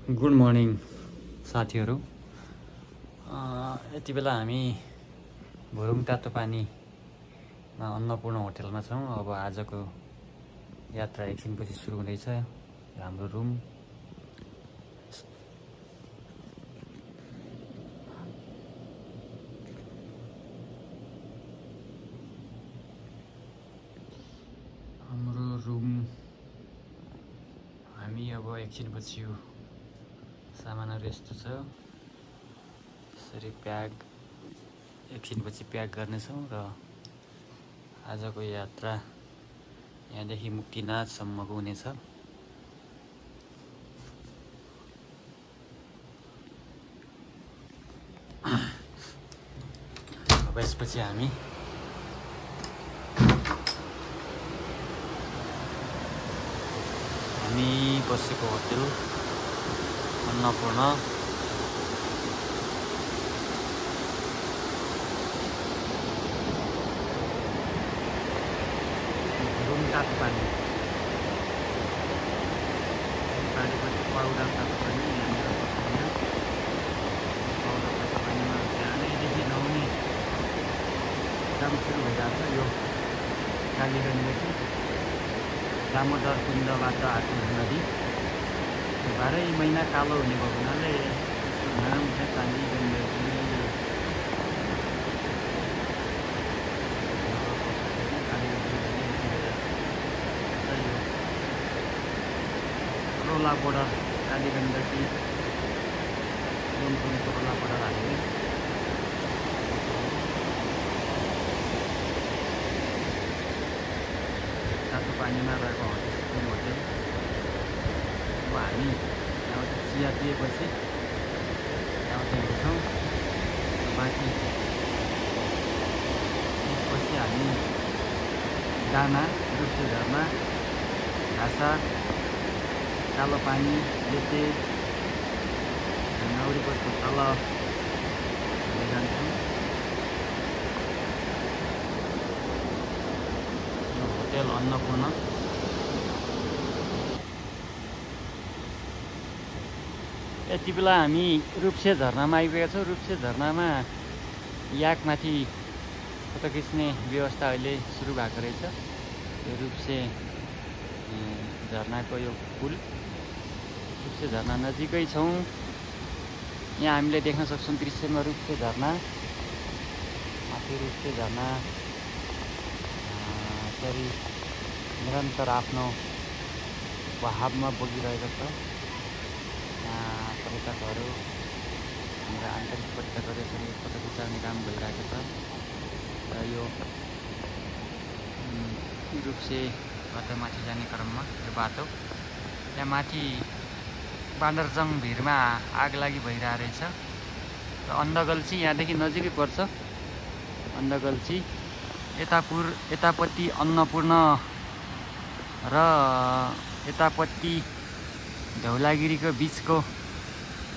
Good morning साथीहरू। यति बेला हामी भुरुङ तातो पानीमा अन्नपूर्ण होटलमा छौँ। अब आजको यात्रा एकछिनपछि सुरु हुँदैछ। हाम्रो रुम हामी अब एकछिनपछि सामानहरू यस्तो छ, यसरी एकछिनपछि प्याक गर्नेछौँ र आजको यात्रा यहाँदेखि मुक्तिनाथसम्मको हुनेछ। अब यसपछि हामी बसेको होटल अन्नपूर्ण रुम तातो पानी पानीपछि पाउडर तातो पानी यहाँनिर पाउडर तातो पानीमा बिहानैदेखि नुहाउने काम सुरु भइरहेको छ। यो कालीगञ्जदेखि दामोदर कुण्डबाट आएको नदी 12 महिना कालो हुने भएको हुनाले यसको नाम चाहिँ कालीगञ्ज। रोला बोर्डर कालीगञ्जदेखि लुम्बिनीको रोला बोर्डर हाल्ने तातो पानीमा रहेको होटल होटल। अब हामी यहाँबाट चिया पिएपछि यहाँबाट हिँड्छौँ माथि। त्यसपछि हामी दाना रुप्से झरना घाँसा कालो पानी लेते नौरीकोटको तल जान्छौँ। होटल अन्नपूर्ण यति बेला हामी रुप्से झरनामा आइपुगेका छौँ। रुप्से झरनामा याकमाथि फोटो खिच्ने व्यवस्था अहिले सुरु भएको रहेछ। यो रुप्से झरनाको यो पुल रुप्से झरना नजिकै छौँ। यहाँ हामीले देख्न सक्छौँ दृश्यमा रुप्से झरना, माथि रुप्से झरना यसरी निरन्तर आफ्नो बहावमा बगिरहेको छ। पर्यटकहरू हाम्रा आन्तरिक पर्यटकहरू यसरी फोटो खिचाउने काम भइरहेको छ। र यो रुप्सेबाट माथि जाने क्रममा यो बाटो यहाँ माथि बाँदरजङ भिरमा आग लागि भइरहेको रहेछ। र अन्धगल्छी यहाँदेखि नजिकै पर्छ। अन्धगल्छी यतापट्टि अन्नपूर्ण र यतापट्टि धौलागिरीको बिचको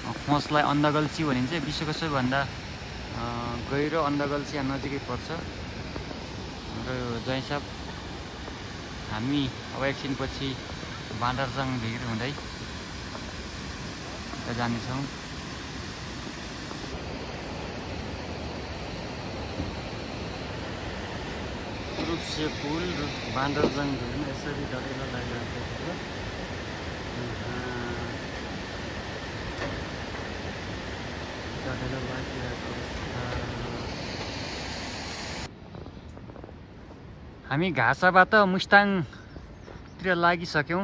खोजलाई अन्धगल्छी भनिन्छ। विश्वको सबैभन्दा गहिरो अन्धगल्छी यहाँ नजिकै पर्छ। र जय साहब हामी अब एकछिनपछि बाँदरजङ भिर हुँदै जानेछौँ। रुप्से पुल बाँदरजङ भिरमा यसरी डढेर लागिरहेको छ। हामी घाँसाबाट मुस्ताङतिर लागिसक्यौँ।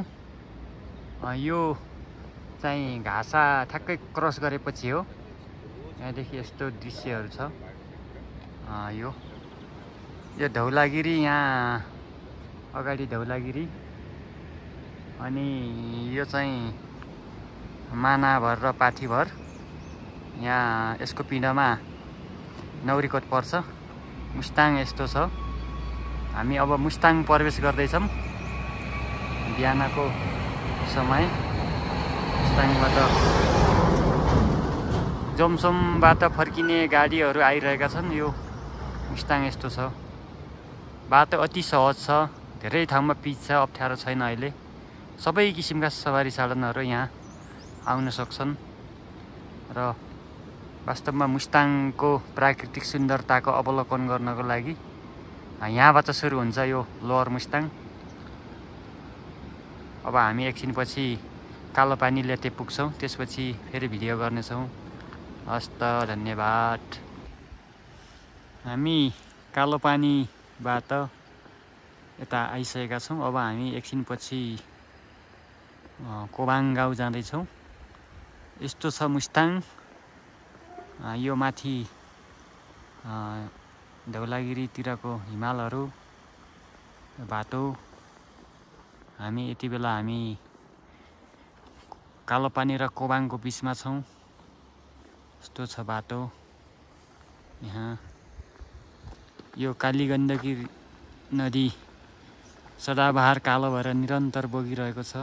यो चाहिँ घाँसा ठ्याक्कै क्रस गरेपछि हो। यहाँदेखि यस्तो दृश्यहरू छ। यो धौलागिरी, यहाँ अगाडि धौलागिरी, अनि यो चाहिँ मानाभर र पाथीभर। यहाँ यसको पिँढमा नौरीकोट पर्छ। मुस्ताङ यस्तो छ। हामी अब मुस्ताङ प्रवेश गर्दैछौँ। बिहानको समय मुस्ताङबाट जोमसोमबाट फर्किने गाडीहरू आइरहेका छन्। यो मुस्ताङ यस्तो छ। बाटो अति सहज छ। धेरै ठाउँमा पिच छ, अप्ठ्यारो छैन। अहिले सबै किसिमका सवारी साधनहरू यहाँ आउन सक्छन् र वास्तवमा मुस्ताङको प्राकृतिक सुन्दरताको अवलोकन गर्नको लागि यहाँबाट सुरु हुन्छ यो लोअर मुस्ताङ। अब हामी एकछिनपछि कालोपानी लेते पुग्छौँ, त्यसपछि फेरि भिडियो गर्नेछौँ। हस् त, धन्यवाद। हामी कालोपानीबाट यता आइसकेका छौँ। अब हामी एकछिनपछि कोबाङ गाउँ जाँदैछौँ। यस्तो छ मुस्ताङ। यो माथि धौलागिरीतिरको हिमालहरू बाटो। हामी यति बेला कालोपानी र कोबाङको बिचमा छौँ। यस्तो छ बाटो। यहाँ यो कालीगण्डकी नदी सदाबहार कालो भएर निरन्तर बगिरहेको छ।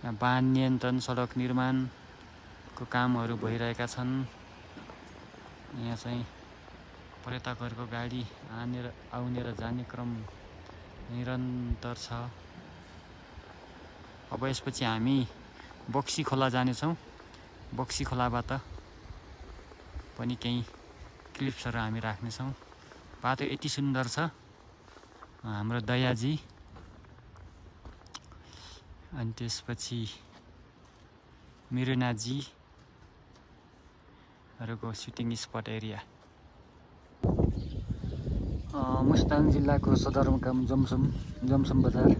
यहाँ वाहन नियन्त्रण, सडक निर्माणको कामहरू भइरहेका छन्। यहाँ चाहिँ पर्यटकहरूको गाडी आउने र जाने क्रम निरन्तर छ। अब यसपछि हामी बक्सी खोला जानेछौँ। बक्सी खोलाबाट पनि केही क्लिप्सहरू हामी राख्नेछौँ। बाटो यति सुन्दर छ। हाम्रो दयाजी, अनि त्यसपछि मिरुनाजीहरूको सुटिङ स्पट एरिया। मुस्ताङ जिल्लाको सदरमुकाम जमसम बजार।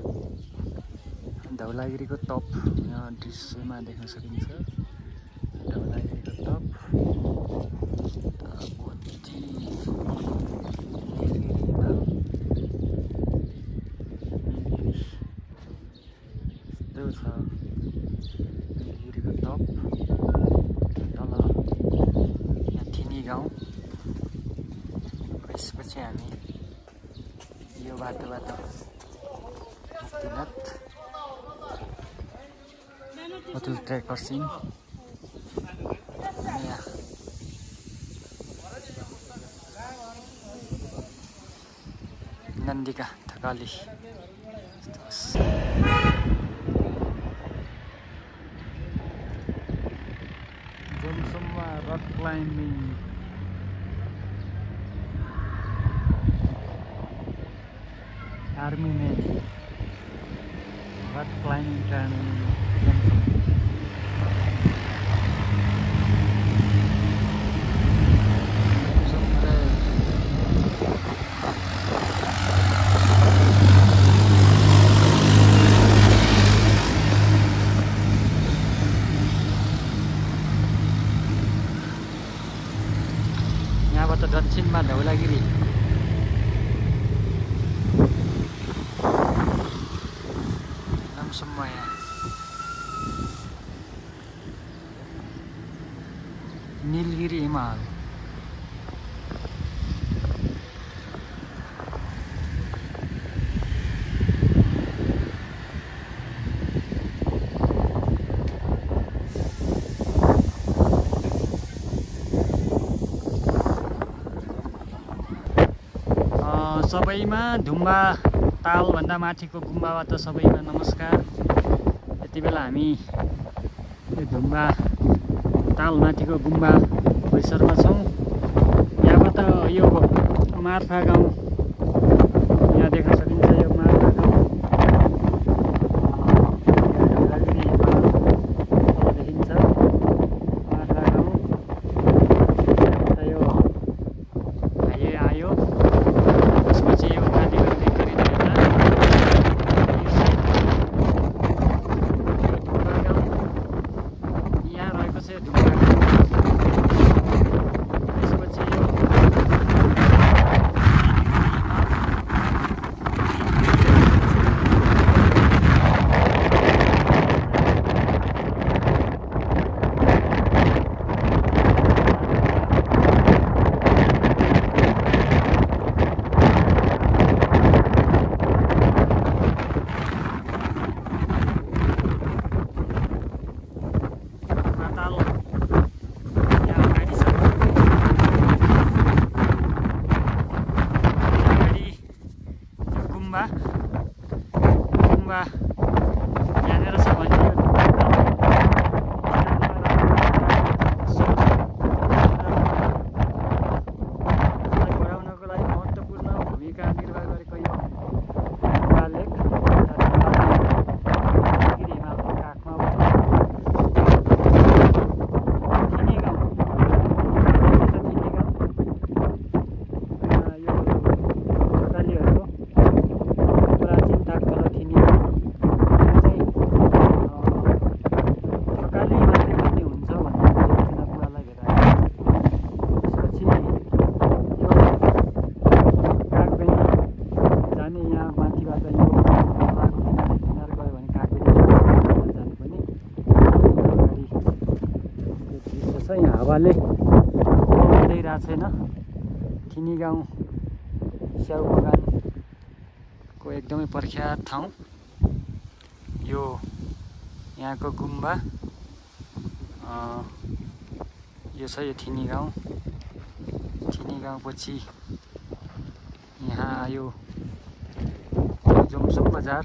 धौलागिरीको टप यहाँ दृश्यमा देख्न सकिन्छ। धौलागिरीको टप छ। नीलगिरीको टप तल यहाँ थिनी गाउँ। यसपछि हामी यो बाटोबाट मुक्तिनाथ होटल ट्रेकर्सिङ नन्दिका थकाली। जमसममा रक क्लाइम्बिङ। आर्मी में रक क्लाइम्बिङ ट्रेनिङ। यहाँबाट दक्षिणमा धौलागिरी, नीलगिरी हिमाल। सबैमा ढुम्बा तालभन्दा माथिको गुम्बाबाट सबैमा नमस्कार। यति बेला हामी यो ढुम्बा ताल माथिको गुम्बा परिसरमा छौँ। यहाँबाट यो मार्फा गाउँ यहाँ देख्न सकिन्छ। यो मार्फा गाउँ देखिन्छ। मार्फा गाउँ यहाँबाट यो हाइवे आयो। त्यसपछि यो माथि गर्दै गरिँदै ढुम्बा गाउँ यहाँ रहेको छ। ढुम्बा त्यसपछि यो यहाँ हावाले हुँदैरहेको छैन। ठिनी गाउँ स्याउ बगानको एकदमै प्रख्यात ठाउँ यो। यहाँको गुम्बा यो छ, यो ठिनी गाउँ। ठिनी गाउँपछि यहाँ आयो जोमसोम बजार।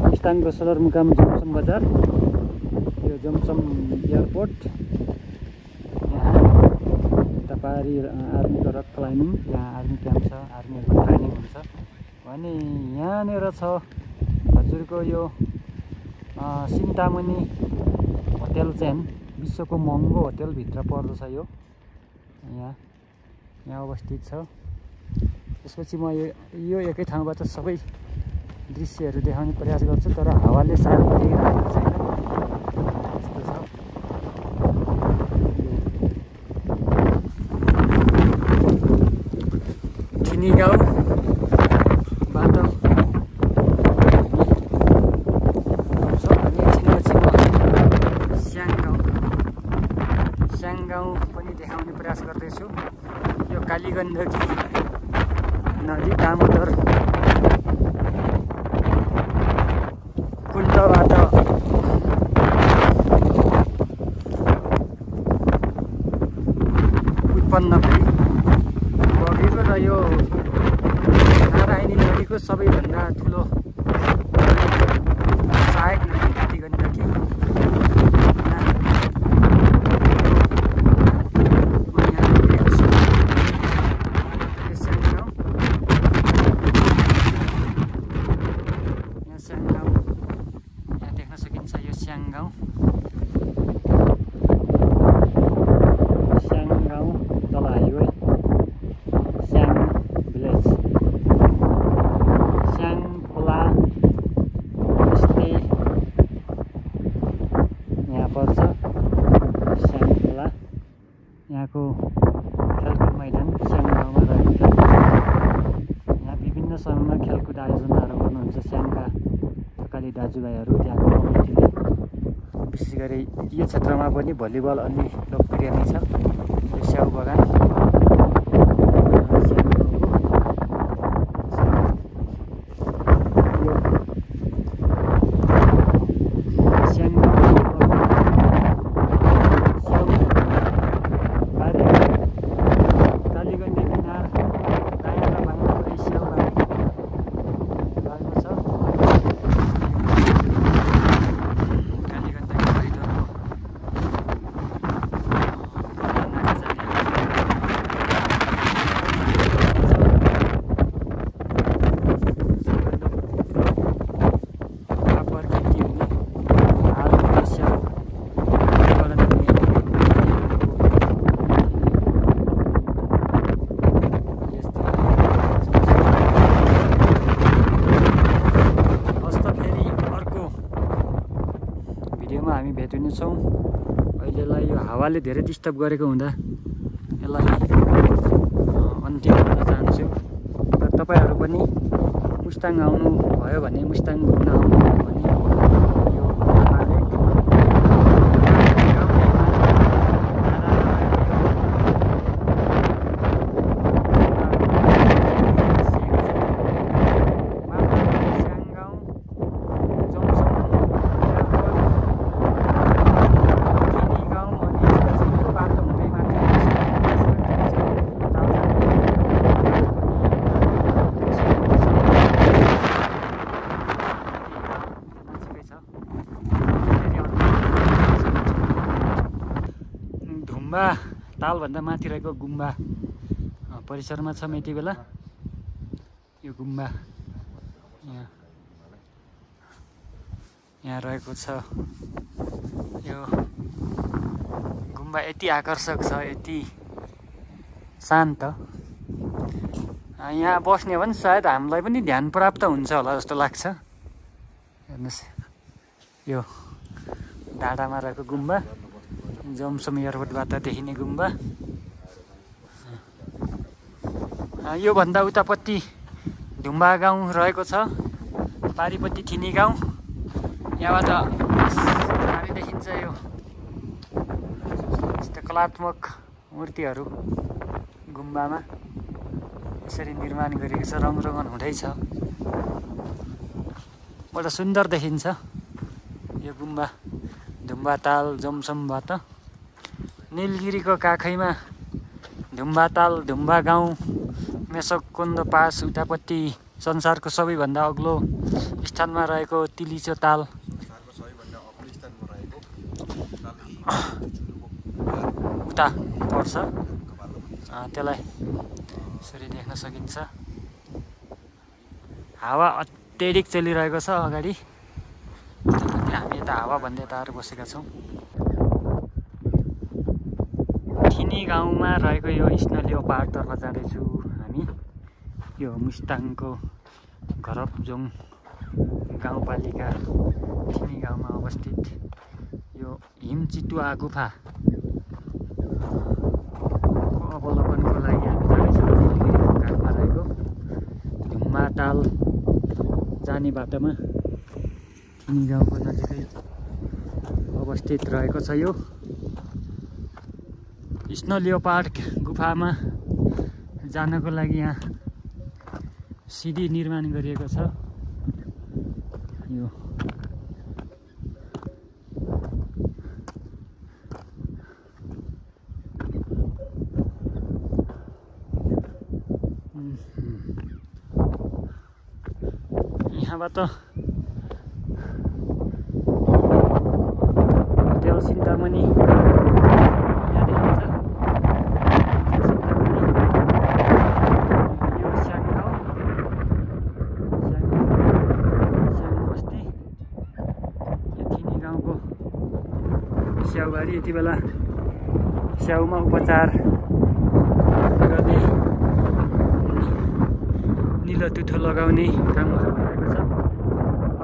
मुस्ताङको सदरमुकाम जोमसोम बजार। यो जोमसोम एयरपोर्ट। यहाँ तपाईँ आर्मीको रक क्लाइम्बिङ, यहाँ आर्मी क्याम्प छ, आर्मीहरूको ट्रेनिङ हुन्छ। अनि यहाँनिर छ हजुरको यो सिन्तामणी होटेल चाहिँ विश्वको महँगो होटेलभित्र पर्दछ यो। यहाँ अवस्थित छ। त्यसपछि म यो एकै ठाउँबाट सबै दृश्यहरू देखाउने प्रयास गर्छु, तर हावाले साह्रै दिइरहेको छैन। यस्तो छ। ठिनी गाउँ बाटो स्याङ गाउँ पनि देखाउने प्रयास गर्दैछु। यो कालीगण्डकी नदी दामोदर कुण्डबाट उत्पन्न भई बगेको र यो नारायणी नदीको सबैभन्दा ठुलो सहायक नदी कालीगण्डकी। यहाँको खेलकुद मैदान स्याङ गाउँमा रहेको छ। यहाँ विभिन्न समयमा खेलकुद आयोजनाहरू गर्नुहुन्छ स्याङका थकाली दाजुभाइहरू। त्यहाँको कमिटीले विशेष गरी यो क्षेत्रमा पनि भलिबल अलि लोकप्रिय नै छ। यो स्याउ बगान हामी भेटिने छौँ। अहिलेलाई यो हावाले धेरै डिस्टर्ब गरेको हुँदा यसलाई अन्त्य गर्न चाहन्छु। र तपाईँहरू पनि मुस्ताङ आउनु भयो भने, मुस्ताङ घुम्न आउनु भयो भने यो गुम्बा तालभन्दा माथि रहेको गुम्बा परिसरमा छ यति बेला। यो गुम्बा यहाँ रहेको छ। यो गुम्बा यति आकर्षक छ, यति शान्त। यहाँ बस्ने हो भने सायद हामीलाई पनि ध्यान प्राप्त हुन्छ होला जस्तो लाग्छ। हेर्नुहोस् यो डाँडामा रहेको गुम्बा, जोमसोम एयरपोर्टबाट देखिने गुम्बा। योभन्दा उतापट्टि धुम्बा गाउँ रहेको छ। पारिपट्टि थिनी गाउँ। यहाँबाट पारि देखिन्छ यो यस्तो कलात्मक मूर्तिहरू गुम्बामा यसरी निर्माण गरिएको छ। रङरङ्गन हुँदैछ, बडा सुन्दर देखिन्छ यो गुम्बा। धुम्बाताल जमसमबाट नीलगिरीको काखैमा धुम्बाताल, धुम्बा गाउँ, मेसोककुन्द पास उतापट्टि संसारको सबैभन्दा अग्लो स्थानमा रहेको तिलिचो ताल उता पर्छ। त्यसलाई यसरी देख्न सकिन्छ। हावा अत्याधिक चलिरहेको छ अगाडि। हामी यता हावा भन्दै यताहरू बसेका छौँ। थिनी गाउँमा रहेको यो स्नोलियो पहाडतर्फ जाँदैछु हामी। यो मुस्ताङको घरपजोङ गाउँपालिका थिनी गाउँमा अवस्थित यो हिमचितुवा गुफाको अवलोकनको लागि हामी जाँदैछौँ। नीलगिरीको काखमा रहेको धुम्बाताल जाने बाटोमा थिनी गाउँको नजिकै अवस्थित रहेको छ यो स्नोलियो पहाड गुफामा जानको लागि यहाँ सिडी निर्माण गरिएको छ। यो यहाँबाट होटल सिन्तामणी यहाँ देखिन्छ। यो स्याङ गाउँ, स्याङ बस्ती, यो थिनी गाउँको स्याउबारी। यति बेला स्याउमा उपचार गर्ने, निलो तुथो लगाउने कामहरू भइरहेको छ।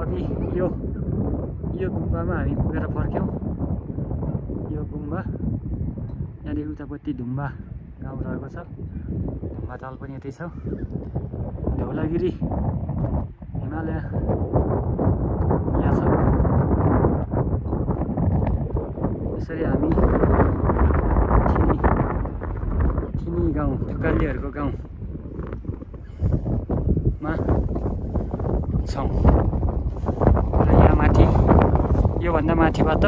अघि यो गुम्बामा हामी पुगेर फर्क्यौँ। यो गुम्बा यहाँदेखि उतापट्टि धुम्बा गाउँ रहेको छ। धुम्बाताल पनि यतै छ। धौलागिरी हिमालय यहाँ छ। यसरी हामी थिनी गाउँ, ढुकालीहरूको गाउँमा छौँ। र यहाँ माथि, योभन्दा माथिबाट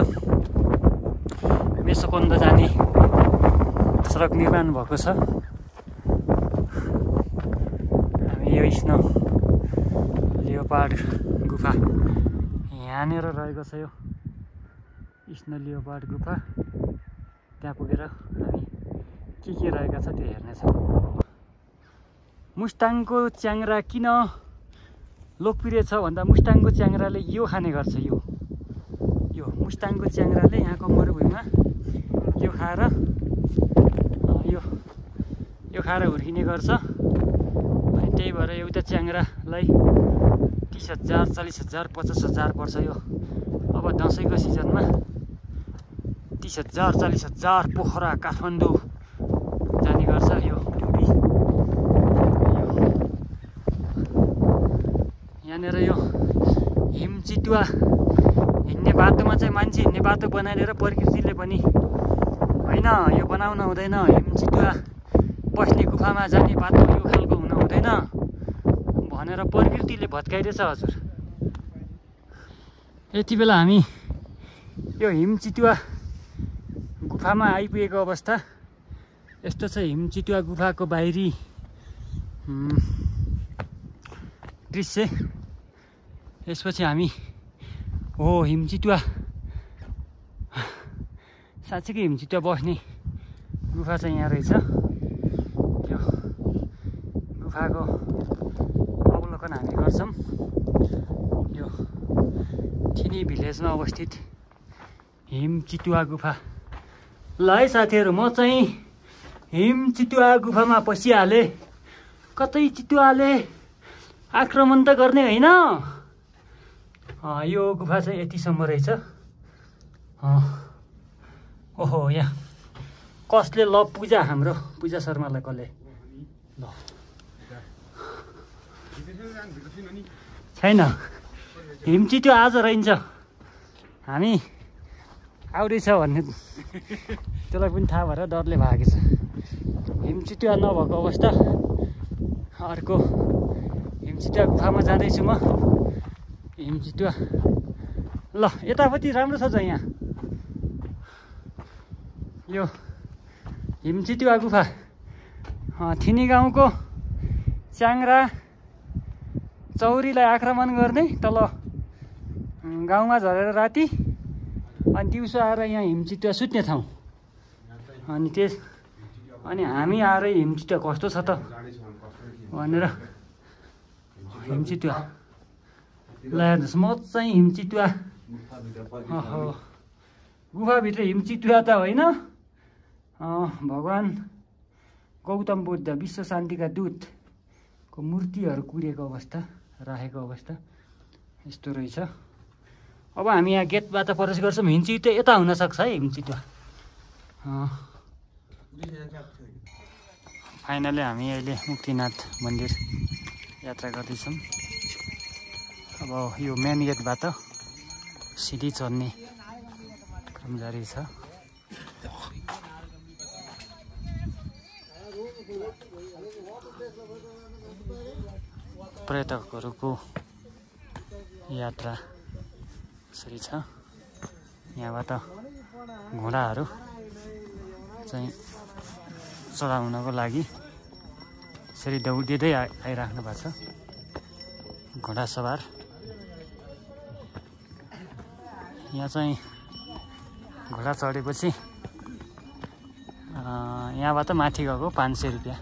मेसोकुन्द जाने सडक निर्माण भएको छ। हामी यो स्नोलियो पहाड गुफा यहाँनिर रहेको छ। यो स्नोलियो पहाड गुफा, त्यहाँ पुगेर हामी के रहेका छ त्यो हेर्नेछौँ। मुस्ताङको च्याङ्रा किन लोकप्रिय छ भन्दा मुस्ताङको च्याङ्राले यो खाने गर्छ। यो मुस्ताङको च्याङ्राले यहाँको मरुभूमिमा यो खाएर यो खाएर हुर्किने गर्छ। अनि त्यही भएर एउटा च्याङ्रालाई 30,000, 40,000, 50,000 पर्छ। यो अब दसैँको सिजनमा 30,000, 40,000 पोखरा काठमाडौँ जाने गर्छ। यो टुपी यहाँनिर यो हिमचितुवा हिँड्ने बाटोमा चाहिँ मान्छे हिँड्ने बाटो बनाइदिएर प्रकृतिले पनि होइन यो बनाउन हुँदैन, हिमचितुवा बस्ने गुफामा जाने बाटो यो खालको हुन हुँदैन भनेर प्रकृतिले भत्काइदिएछ हजुर। यति बेला हामी यो हिमचितुवा गुफामा आइपुगेको अवस्था यस्तो छ। हिमचितुवा गुफाको बाहिरी दृश्य। यसपछि हामी हिमचितुवा, साँच्चीकै हिमचितुवा बस्ने गुफा चाहिँ यहाँ रहेछ। यो गुफाको अवलोकन हामी गर्छौँ। यो थिनी भिलेजमा अवस्थित हिमचितुवा गुफा। ल है साथीहरू, म चाहिँ हिमचितुवा गुफामा पसिहालेँ। कतै चितुवाले आक्रमण त गर्ने होइन। यो गुफा चाहिँ यतिसम्म रहेछ। ओहो, यहाँ कसले ल पूजा, हाम्रो पूजा शर्मालाई कसले ल छैन। हिमचिट्यो आज रहन्छ हामी आउँदैछ भन्ने त्यसलाई पनि थाहा भएर डरले भागेछ हिमचिट्यो नभएको अवस्था अर्को हिमचिट्यो गुफामा जाँदैछु म हिमचिट्यो ल यतापट्टि राम्रो छ यहाँ यो हिमचिट्यो गुफा थिनी गाउँको च्याङ्रा चौरीलाई आक्रमण गर्ने तल गाउँमा झरेर राति अनि दिउँसो आएर यहाँ हिमचिट्यो सुत्ने ठाउँ अनि हामी आएर हिमचिट्यो कस्तो छ त भनेर हिमचिट्यो ल हेर्नुहोस् म चाहिँ हिमचिट्यो गुफाभित्र हिमचिट्यो त होइन भगवान् गौतम बुद्ध विश्व शान्तिका दूतको मूर्तिहरू कुरेको अवस्था राखेको अवस्था यस्तो रहेछ अब हामी यहाँ गेटबाट प्रवेश गर्छौँ हिमचिट्यो यता हुनसक्छ है हिमचिट्यो फाइनली हामी अहिले मुक्तिनाथ मन्दिर यात्रा गर्दैछौँ अब यो मेन गेटबाट सिधी चढ्ने क्रम जारी छ पर्यटकहरूको यात्रा यसरी छ यहाँबाट घोडाहरू चाहिँ चढाउनको लागि यसरी दौडिँदै आइराख्नु भएको छ घोडा सवार यहाँ चाहिँ घोडा चढेपछि यहाँबाट माथि गएको 500 रुपियाँ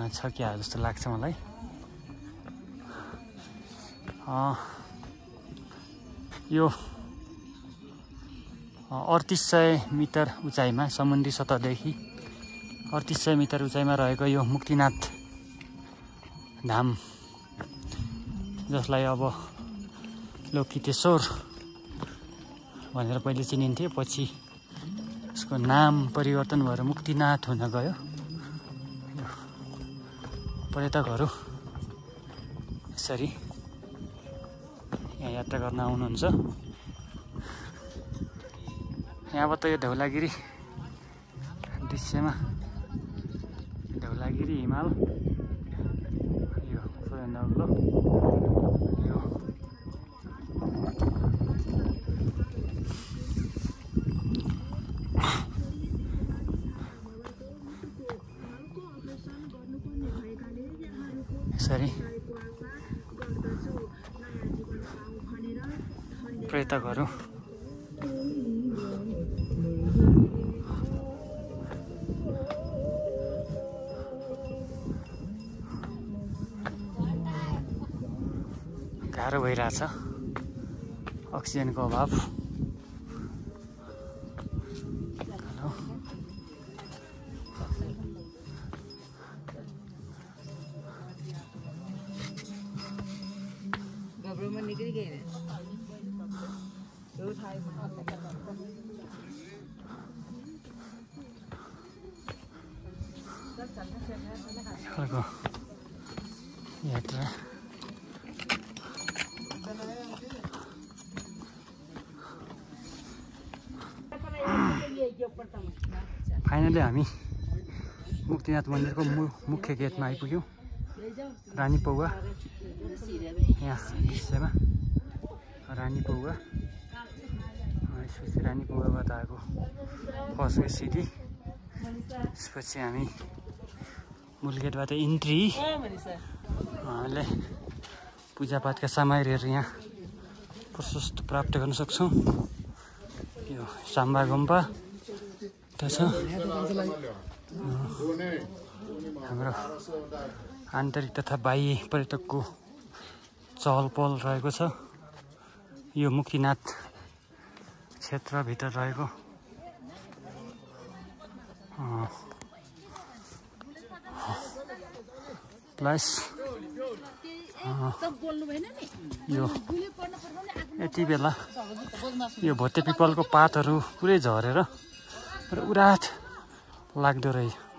छ क्या जस्तो लाग्छ मलाई यो 3800 मिटर उचाइमा समुद्री सतहदेखि 3800 मिटर उचाइमा रहेको यो मुक्तिनाथ धाम जसलाई अब लोकितेश्वर भनेर पहिले चिनिन्थ्यो पछि यसको नाम परिवर्तन भएर मुक्तिनाथ हुन गयो पर्यटकहरू यसरी यहाँ यात्रा गर्न आउनुहुन्छ यहाँबाट यो धौलागिरी दृश्यमा धौलागिरी हिमाल यो सबैभन्दा अग्लो यो यसरी पर्यटकहरू गाह्रो भइरहेछ अक्सिजनको अभाव यात्रा फाइनली हामी मुक्तिनाथ मन्दिरको मुख्य गेटमा आइपुग्यौँ रानी पौवा यहाँ दृश्यमा रानी पौवा यसपछि रानी पौवाबाट आएको फर्स्ट सिडी त्यसपछि हामी मूल गेटबाट इन्ट्री हामीले पूजापाठका सामग्रीहरू यहाँ प्रशस्त प्राप्त गर्न सक्छौँ यो साम्बा गुम्बा छ हाम्रो आन्तरिक तथा बाह्य पर्यटकको चहल पहल रहेको छ यो मुक्तिनाथ क्षेत्रभित्र रहेको प्लस यो यति बेला यो भोटे पिपलको पातहरू पुरै झरेर उराठ लाग्दो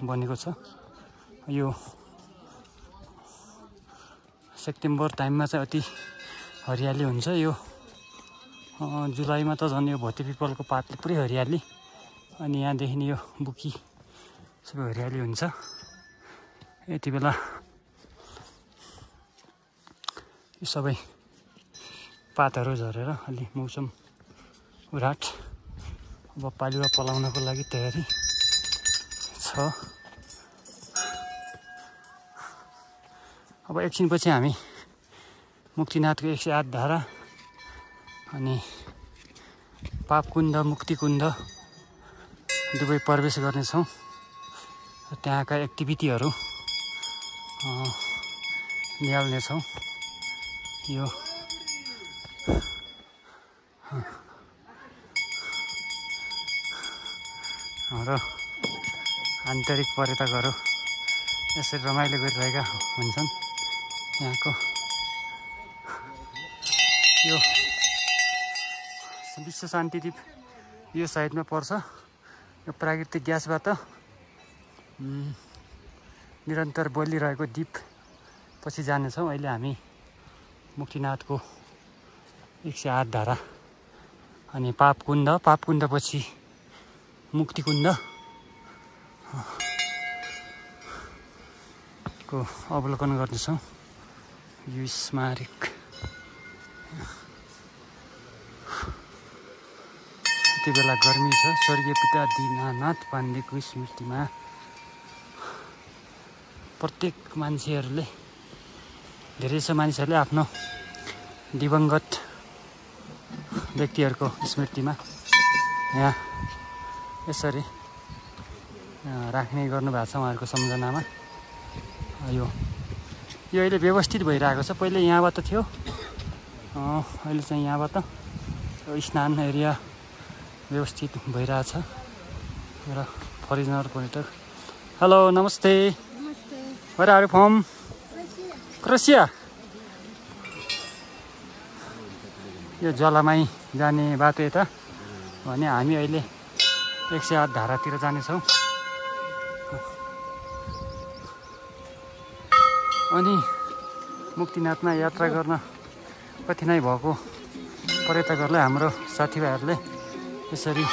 बनेको छ यो सेप्टेम्बर टाइममा चाहिँ अति हरियाली हुन्छ। यो जुलाईमा त झन् यो भोटे पिपलको पातले पुरै हरियाली, अनि यहाँदेखि यो बुकी सबै हरियाली हुन्छ। यति बेला यो सबै पातहरू झरेर अलि मौसम उराट, अब पालुवा पलाउनको लागि तयारी छ। अब एकछिनपछि हामी मुक्तिनाथको 108 धारा अनि पापकुण्ड मुक्तिकुण्ड दुवै प्रवेश गर्नेछौँ। त्यहाँका एक्टिभिटीहरू निहाल्नेछौँ। यो हाम्रो आन्तरिक पर्यटकहरू यसरी रमाइलो गरिरहेका हुन्छन्। यहाँको यो विश्व शान्ति द्वीप यो साइडमा पर्छ। यो प्राकृतिक ग्यासबाट निरन्तर बलिरहेको द्वीप पछि जानेछौँ। अहिले हामी मुक्तिनाथको 108 धारा अनि पापकुण्ड पछि मुक्तिकुण्ड को अवलोकन गर्नेछौँ। यो स्मारक यति बेला गर्मी छ। स्वर्गीय पिता दीनानाथ पाण्डेको स्मृतिमा प्रत्येक मान्छेहरूले धेरैजसो मानिसहरूले आफ्नो दिवंगत व्यक्तिहरूको स्मृतिमा यहाँ यसरी राख्ने गर्नुभएको छ उहाँहरूको सम्झनामा। यो अहिले व्यवस्थित भइरहेको छ। पहिले यहाँबाट थियो, अहिले चाहिँ यहाँबाट स्नान एरिया व्यवस्थित भइरहेछ। र फरिजनर पर्यटक, हेलो नमस्ते, where are you from? Croatia. यो जलामाई जाने बाटो यता भने हामी अहिले 108 धारातिर जानेछौँ। अनि मुक्तिनाथमा यात्रा गर्न कठिनाइ भएको पर्यटकहरूलाई हाम्रो साथीभाइहरूले यसरी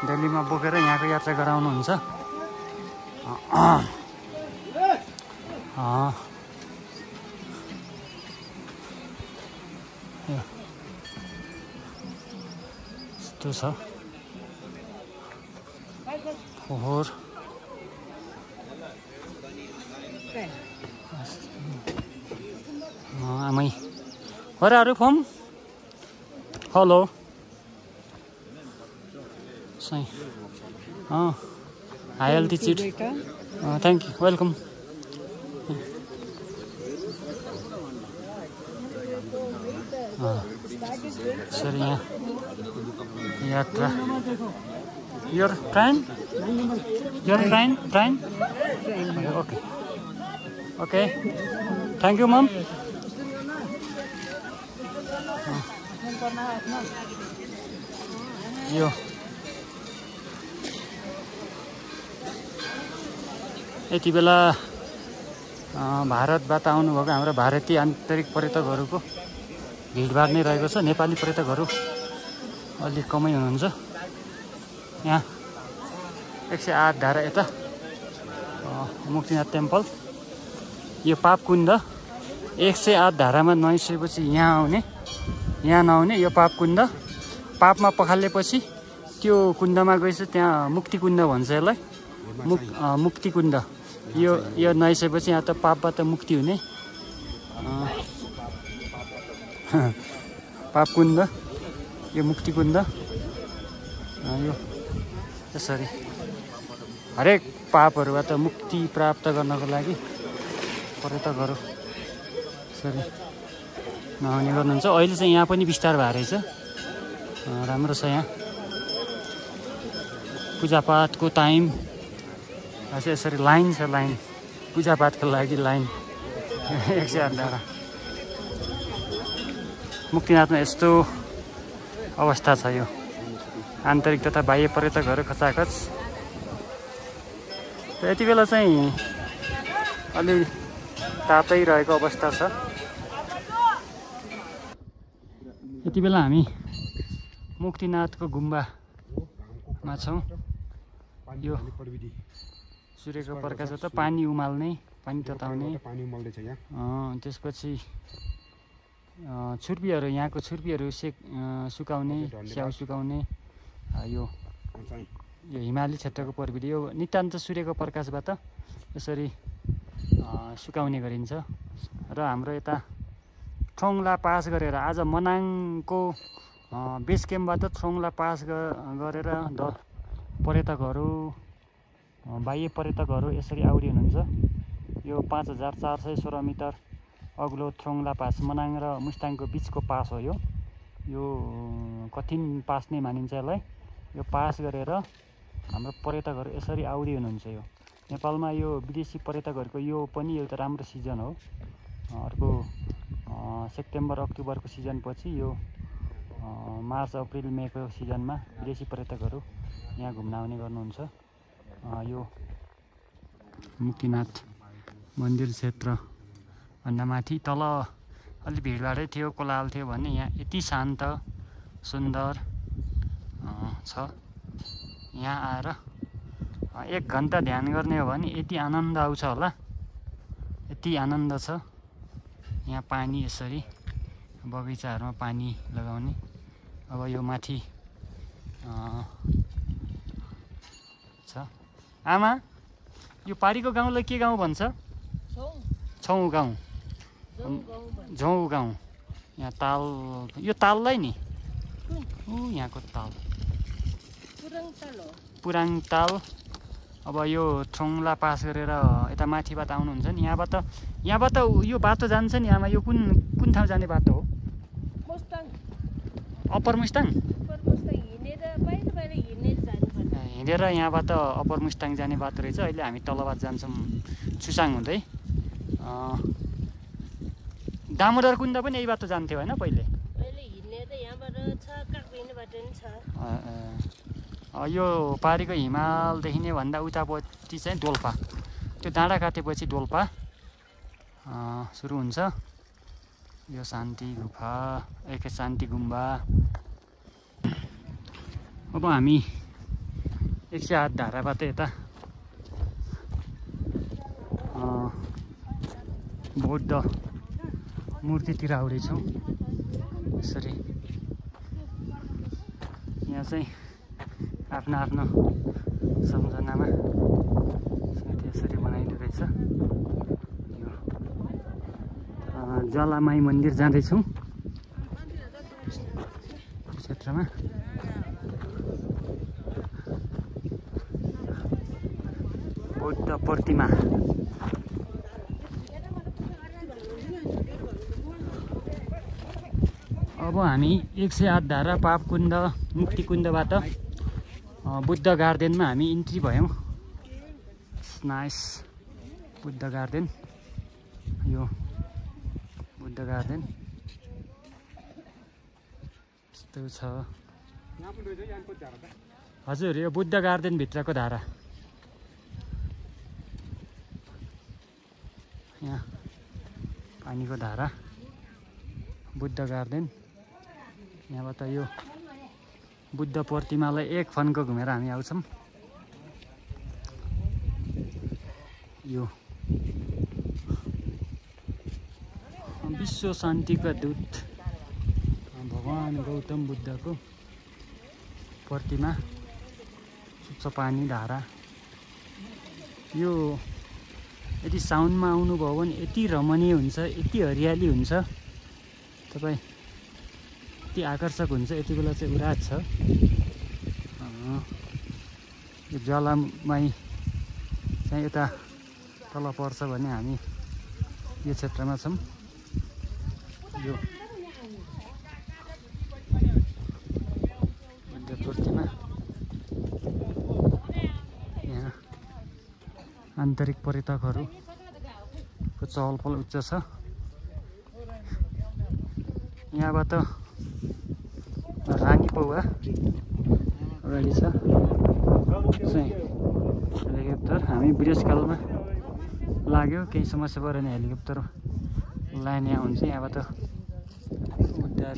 दिल्लीमा बोकेर यहाँको यात्रा गराउनुहुन्छ। यस्तो छ फोहोर। आमै Where are you from? Hello. Say. High altitude. Thank you. Welcome. Sorry. Yatra. Your train? Your train? Okay. Okay. Thank you, mom. यो यति बेला भारतबाट आउनुभएको हाम्रो भारतीय आन्तरिक पर्यटकहरूको भिडभाड नै रहेको छ। नेपाली पर्यटकहरू अलि कमै हुनुहुन्छ। यहाँ 108 धारा यता मुक्तिनाथ टेम्पल, यो पापकुण्ड 108 धारामा नुहाइसकेपछि यहाँ नआउने यो पापकुण्ड। पापमा पखालेपछि त्यो कुण्डमा गएछ, त्यहाँ मुक्तिकुण्ड भन्छ यसलाई, मुक्तिकुण्ड। यो नुहाइसकेपछि यहाँ त पापबाट मुक्ति हुने पापकुण्ड, यो मुक्तिकुण्ड। यो यसरी हरेक पापहरूबाट मुक्ति प्राप्त गर्नको लागि पर्यटकहरू यसरी नआउने गर्नुहुन्छ। अहिले चाहिँ यहाँ पनि विस्तार भएर रहेछ, राम्रो छ। यहाँ पूजापाठको टाइम यसरी लाइन छ, लाइन पूजापाठको लागि लाइन 108 धारा। मुक्तिनाथमा यस्तो अवस्था छ। यो आन्तरिक तथा बाह्य पर्यटकहरू खचाखच। यति बेला चाहिँ अलि तातै रहेको अवस्था छ। यति बेला हामी मुक्तिनाथको गुम्बामा छौँ। यो सूर्यको प्रकाश त पानी उमाल्ने, पानी तताउने, त्यसपछि छुर्पीहरू, यहाँको छुर्पीहरू सुकाउने, स्याउ सुकाउने। यो हिमाली क्षेत्रको प्रविधि, यो नितान्त सूर्यको प्रकाशबाट यसरी सुकाउने गरिन्छ। र हाम्रो यता थ्रोङला पास गरेर आज मनाङको बेस क्याम्पबाट थ्रोङला पास गरेर पर्यटकहरू, बाह्य पर्यटकहरू यसरी आउने हुनुहुन्छ। यो 5416 मिटर अग्लो थ्रोङला पास, मनाङ र मुस्ताङको बिचको पास हो। यो कठिन पास नै मानिन्छ यसलाई। यो पास गरेर हाम्रो पर्यटकहरू यसरी आउने हुनुहुन्छ। यो नेपालमा यो विदेशी पर्यटकहरूको यो पनि एउटा राम्रो सिजन हो। अर्को सेप्टेम्बर अक्टोबरको सिजनपछि यो मार्च अप्रिल मेको सिजनमा विदेशी पर्यटकहरू यहाँ घुम्न आउने गर्नुहुन्छ। यो मुक्तिनाथ मन्दिर क्षेत्र भन्दा माथि तल अलि भिडभाडै थियो, कोलाहल थियो भने यहाँ यति शान्त सुन्दर छ। यहाँ आएर 1 घन्टा ध्यान गर्ने हो भने यति आनन्द आउँछ होला, यति आनन्द छ। यहाँ पानी यसरी बगैँचाहरूमा पानी लगाउने। अब यो माथि छ। आमा, यो पारीको गाउँलाई के गाउँ भन्छ? छौँ गाउँ, झौँ गाउँ। यहाँ ताल, यो ताललाई नि यहाँको ताल पुराङ ताल। अब यो थ्रोङला पास गरेर यता माथिबाट आउनुहुन्छ नि, यहाँबाट यो बाटो जान्छ नि आमा। यो कुन ठाउँ जाने बाटो हो? अप्पर मुस्ताङ हिँडेर यहाँबाट अप्पर मुस्ताङ जाने बाटो रहेछ। अहिले हामी तलबाट जान्छौँ छुसाङ हुँदै। दामोदर कुण्ड पनि यही बाटो जान्थ्यो होइन पहिले? यो पारीको हिमाल देखिने भन्दा उतापट्टि चाहिँ डोल्पा, त्यो डाँडा काटेपछि डोल्पा सुरु हुन्छ। यो शान्ति गुफा, शान्ति गुम्बा। अब हामी 108 धाराबाट यता बौद्ध मूर्तितिर आउँदैछौँ। यसरी यहाँ चाहिँ आफ्नो आफ्नो सम्झनामा यसरी बनाइदिएको रहेछ। यो जलामाई मन्दिर जाँदैछौँ क्षेत्रमा। बौद्ध प्रतिमा। अब हामी 108 धारा पापकुण्ड मुक्तिकुण्डबाट बुद्ध गार्डनमा हामी इन्ट्री भयौँ। Nice Buddha garden. यो बुद्ध गार्डन यस्तो छ। हजुर, यो बुद्ध गार्डन भित्रको धारा। यहाँ पानीको धारा, बुद्ध गार्डन। यहाँबाट यो बुद्ध प्रतिमालाई 1 फन्को घुमेर हामी आउँछौँ। यो विश्व शान्तिका दूत भगवान गौतम बुद्धको प्रतिमा, स्वच्छ पानी धारा। यो यदि साउनमा आउनुभयो भने यति रमणीय हुन्छ, यति हरियाली हुन्छ, तपाईँ यति आकर्षक हुन्छ। यति बेला चाहिँ उराज छ। यो जलामाई चाहिँ यता तल पर्छ भने हामी यो क्षेत्रमा छौँ। यो बुद्ध प्रतिमा। यहाँ आन्तरिक पर्यटकहरूको चहलपहल उच्च छ। यहाँबाट रानी पौवा अगाडि छ हेलिकप्टर। हामी बुढेसकालमा लाग्यो, केही समस्या पऱ्यो भने हेलिकप्टर लाने हुन्छ। यहाँबाट उद्धार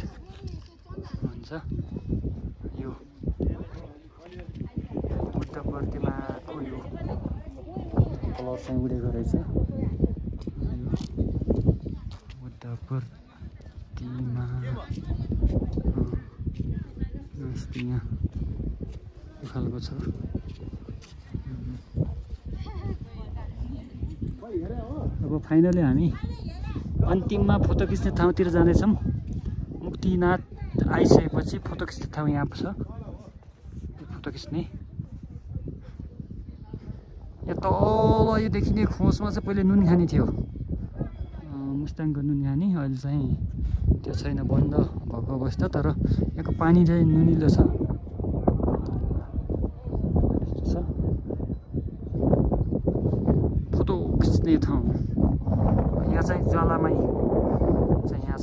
सक्नुहुन्छ। यो बुद्ध प्रतिमाको यो कलर चाहिँ उडेको रहेछ। बुद्ध प्रतिमा यस्तो यहाँ यो खालको छ। अब फाइनली हामी अन्तिममा फोटो खिच्ने ठाउँतिर जानेछौँ। मुक्तिनाथ आइसकेपछि फोटो खिच्ने ठाउँ यहाँ छ। फोटो खिच्ने यहाँ तल यो देखिने खोजमा चाहिँ पहिले नुनखानी थियो, मुस्ताङको नुनखानी। अहिले चाहिँ त्यो छैन, बन्द भएको अवस्था। तर यहाँको पानी चाहिँ नुनिलो छ। फोटो खिच्ने ठाउँ यहाँ चाहिँ ज्वालामाई चाहिँ यहाँ छ,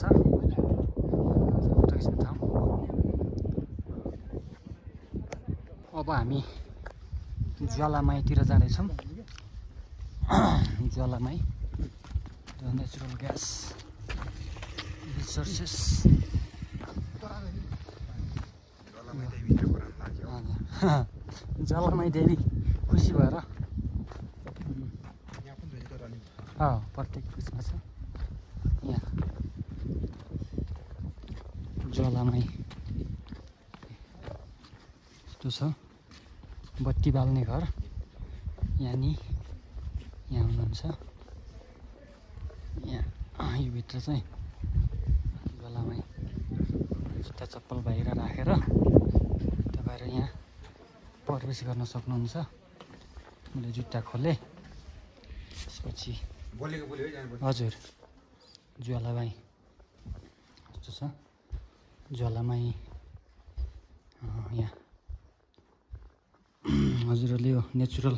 फोटो खिच्ने ठाउँ। अब हामी ज्वालामाईतिर जाँदैछौँ। ज्वालामाई नेचुरल ग्यास रिसोर्सेस। ज्वालामाई देवी खुसी भएर प्रत्येक उसमा छ यहाँ ज्वालामाई यस्तो छ। बत्ती बाल्ने घर यहाँ हुनुहुन्छ। यहाँ यो भित्र चाहिँ ज्वालामाई जुत्ता चप्पल बाहिर राखेर तपाईँहरू यहाँ प्रवेश गर्न सक्नुहुन्छ। मैले जुत्ता खोलेँ, त्यसपछि हजुर ज्वालामाई यस्तो छ। ज्वालामाई यहाँ हजुरहरूले यो नेचुरल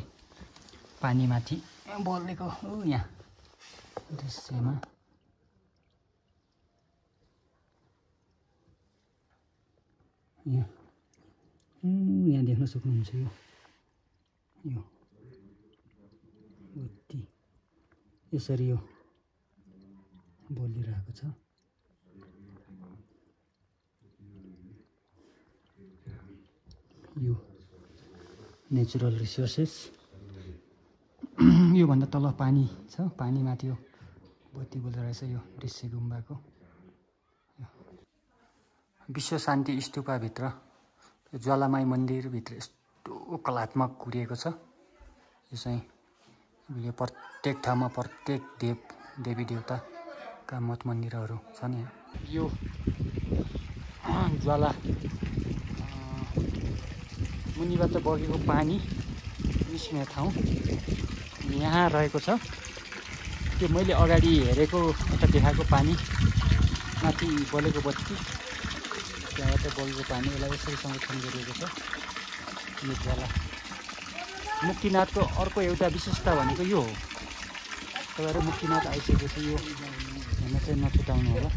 पानीमाथि बलेको यहाँ दृश्यमा यहाँ देख्न सक्नुहुन्छ। यो बत्ती यसरी यो बलिरहेको छ। यो नेचुरल रिसोर्सेस। योभन्दा तल पानी छ, पानीमाथि यो बत्ती बलिरहेछ। यो दृश्य गुम्बाको विश्व शान्ति स्तूपभित्र ज्वालामाई मन्दिरभित्र यस्तो कलात्मक कुरिएको छ। यो चाहिँ यो प्रत्येक ठाउँमा प्रत्येक देवी देवताका मठ मन्दिरहरू छन्। यहाँ यो ज्वाला मुनिबाट बगेको पानी निस्किने ठाउँ यहाँ रहेको छ। त्यो मैले अगाडि हेरेको अथवा देखाएको पानी माथि बलेको बत्ती, त्यहाँबाट बलेको पानी यसलाई यसरी संरक्षण गरिएको छ। यो ज्वाला मुक्तिनाथको अर्को एउटा विशेषता भनेको यो हो। तपाईँहरू मुक्तिनाथ आइसकेपछि यो हेर्न चाहिँ नछुटाउनु होला।